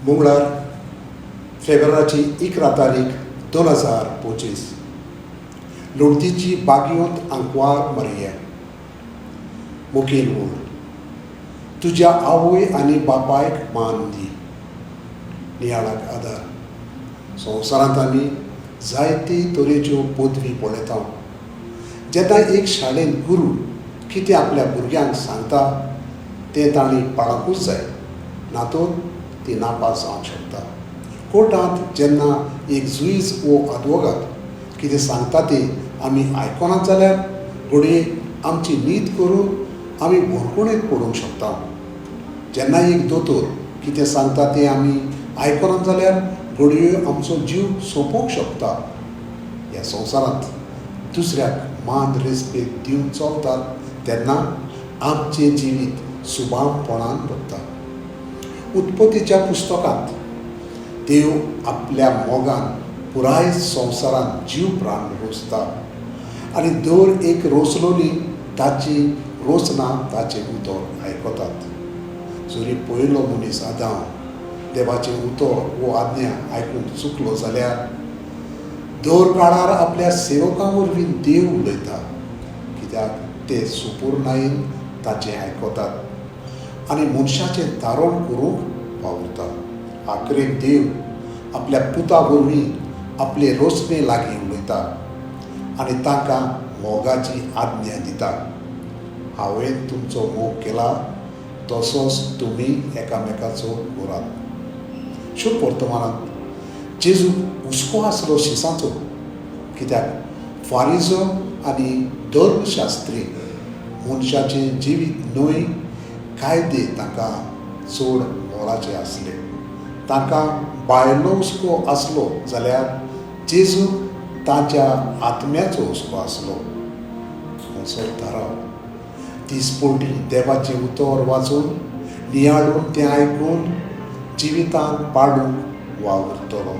मंगळार, फेब्रुवाराची 11 तारीख 2025. लुडतीची बागयोंत आंकवार मरिया. मुखेल ओळ: तुज्या आवय आनी बापायक मान दी. नियाळाक आदार: संवसारांत आमी जायते तरेच्यो पदवी पळयता. जेन्ना एक शाळेंत गुरू कितें आपल्या भुरग्यांक सांगता तें तांणी पाळकूच जाय, ना तर ती नापास जावंक शकता. कोर्टांत जेन्ना एक जुईज वो आदवोगाद कितें सांगता तें आमी आयकनात जाल्यार घडये आमची नीत करून आमी बंदखणींत पडूंक शकता. जेन्ना एक दोतोर कितें सांगता तें आमी आयकनात जाल्यार घडये आमचो जीव सोंपोवंक शकता. ह्या संवसारांत दुसऱ्याक मान रेस्पेद दिवन चलतात तेन्ना आमचें जिवीत सुबामपणान भरता. उत्पत्तीच्या पुस्तकांत देव आपल्या मोगान पुराय संवसारांत जीव प्राण रोसता आनी दर एक रोसलोली ताची रोसना ताचें उतर आयकतात. जरी पयलो मनीस आदांव देवाचें उतर वो आज्ञा आयकूंक चुकलो जाल्यार दर काळार आपल्या सेवकां वरवीं देव उलयता, कित्याक ते सुपूर्णायेन ताचें आयकतात आनी मनशाचें तारण करूंक वावुरता. आखरेक देव आपल्या पुता वरवीं आपले रोसणे लागीं उलयता आनी तांकां मोगाची आज्ञा दिता. हांवें तुमचो मोग केला तसोच तुमी एकामेकाचो करात. शुभ वर्तमानांत जेजू हुस्को आसलो शिसांचो, कित्याक फारिजो आनी धर्मशास्त्री मनशाचें जिवीत न्हय, कायदे तांकां चड मोलाचे आसले. तांकां भायलो हुस्को आसलो जाल्यार जेजू ताच्या आत्म्याचो हुस्को आसलो. असो थाराव: दिसपोटी देवाचें उतर वाचून, नियाळून, तें आयकून जिवितांत पाडूंक वावुरतलो.